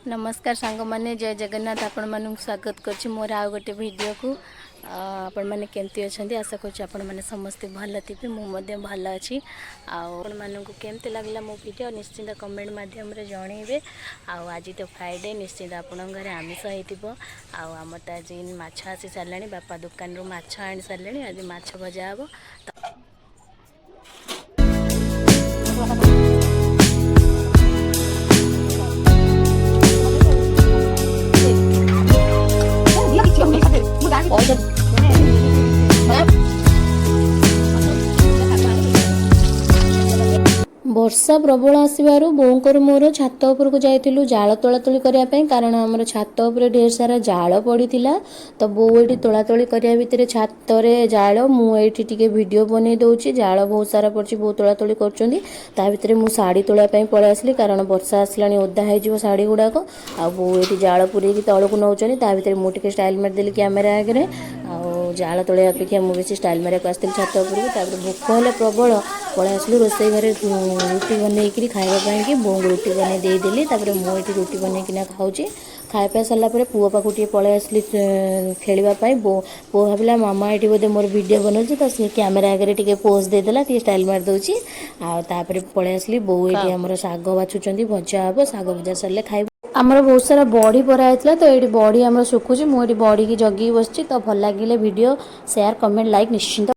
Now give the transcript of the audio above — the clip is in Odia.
ନମସ୍କାର ସାଙ୍ଗମାନେ, ଜୟ ଜଗନ୍ନାଥ। ଆପଣମାନଙ୍କୁ ସ୍ୱାଗତ କରୁଛି ମୋର ଆଉ ଗୋଟେ ଭିଡ଼ିଓକୁ। ଆପଣମାନେ କେମିତି ଅଛନ୍ତି? ଆଶା କରୁଛି ଆପଣମାନେ ସମସ୍ତେ ଭଲ ଥିବେ। ମୁଁ ମଧ୍ୟ ଭଲ ଅଛି। ଆଉ ଆପଣମାନଙ୍କୁ କେମିତି ଲାଗିଲା ମୋ ଭିଡ଼ିଓ, ନିଶ୍ଚିନ୍ତ କମେଣ୍ଟ ମାଧ୍ୟମରେ ଜଣେଇବେ। ଆଉ ଆଜି ତ ଫ୍ରାଇଡ଼େ, ନିଶ୍ଚିନ୍ତ ଆପଣଙ୍କ ଘରେ ଆମିଷ ହେଇଥିବ। ଆଉ ଆମର ତ ଆଜି ମାଛ ଆସି ସାରିଲାଣି। ବାପା ଦୋକାନରୁ ମାଛ ଆଣି ସାରିଲେଣି। ଆଜି ମାଛ ଭଜା ହେବ। ବର୍ଷା ପ୍ରବଳ ଆସିବାରୁ ବୋଉଙ୍କର ମୋର ଛାତ ଉପରକୁ ଯାଇଥିଲୁ ଜାଳ ତୋଳାତୋଳି କରିବା ପାଇଁ, କାରଣ ଆମର ଛାତ ଉପରେ ଢେର ସାରା ଜାଳ ପଡ଼ିଥିଲା। ତ ବୋଉ ଏଇଠି ତୋଳାତୋଳି କରିବା ଭିତରେ ଛାତରେ ଜାଳ, ମୁଁ ଏଇଠି ଟିକେ ଭିଡ଼ିଓ ବନେଇ ଦେଉଛି। ଜାଳ ବହୁତ ସାରା ପଡ଼ିଛି, ବୋଉ ତୋଳାତୋଳି କରୁଛନ୍ତି। ତା ଭିତରେ ମୁଁ ଶାଢ଼ୀ ତୋଳିବା ପାଇଁ ପଳେଇ ଆସିଲି, କାରଣ ବର୍ଷା ଆସିଲାଣି, ଓଦା ହେଇଯିବ ଶାଢ଼ୀ ଗୁଡ଼ାକ। ଆଉ ବୋଉ ଏଇଠି ଜାଳ ପୁରେଇକି ତଳକୁ ନେଉଛନ୍ତି। ତା ଭିତରେ ମୁଁ ଟିକେ ଷ୍ଟାଇଲ୍ ମାରିଦେଲି କ୍ୟାମେରା ଆଗରେ। ଆଉ ଜାଳ ତୋଳିବା ଅପେକ୍ଷା ମୁଁ ବେଶୀ ଷ୍ଟାଇଲ୍ ମାରିବାକୁ ଆସିଥିଲି ଛାତ ଉପରକୁ। ତାପରେ ଭୋକ ହେଲା ପ୍ରବଳ, ପଳେଇ ଆସିଲୁ ରୋଷେଇ ଘରେ ରୁଟି ବନେଇକିରି ଖାଇବା ପାଇଁକି। ବୋଉଙ୍କୁ ରୁଟି ବନେଇ ଦେଇଦେଲି। ତାପରେ ମୁଁ ଏଇଠି ରୁଟି ବନେଇକିନା ଖାଉଛି। ଖାଇବା ପିଇବା ସରିଲା ପରେ ପୁଅ ପାଖକୁ ଟିକେ ପଳେଇ ଆସିଲି ଖେଳିବା ପାଇଁ। ପୁଅ ଭାବିଲା ମାମା ଏଇଠି ବୋଧେ ମୋର ଭିଡ଼ିଓ ବନାଉଛି, ତ ସିଏ କ୍ୟାମେରା ଆଗରେ ଟିକେ ପୋଜ୍ ଦେଇଦେଲା, ଟିକେ ଷ୍ଟାଇଲ୍ ମାରି ଦେଉଛି। ଆଉ ତାପରେ ପଳେଇ ଆସିଲି। ବୋଉ ଏଇଠି ଆମର ଶାଗ ବାଛୁଛନ୍ତି, ଭଜା ହେବ। ଶାଗ ଭଜା ସରିଲେ ଖାଇବୁ। ଆମର ବହୁତ ସାରା ବଡ଼ି ପରା ହେଇଥିଲା, ତ ଏଇଠି ବଡ଼ି ଆମର ଶୁଖୁଛି। ମୁଁ ଏଇଠି ବଡ଼ିକି ଜଗିକି ବସିଛି। ତ ଭଲ ଲାଗିଲେ ଭିଡ଼ିଓ ସେୟାର, କମେଣ୍ଟ, ଲାଇକ୍ ନିଶ୍ଚିନ୍ତ।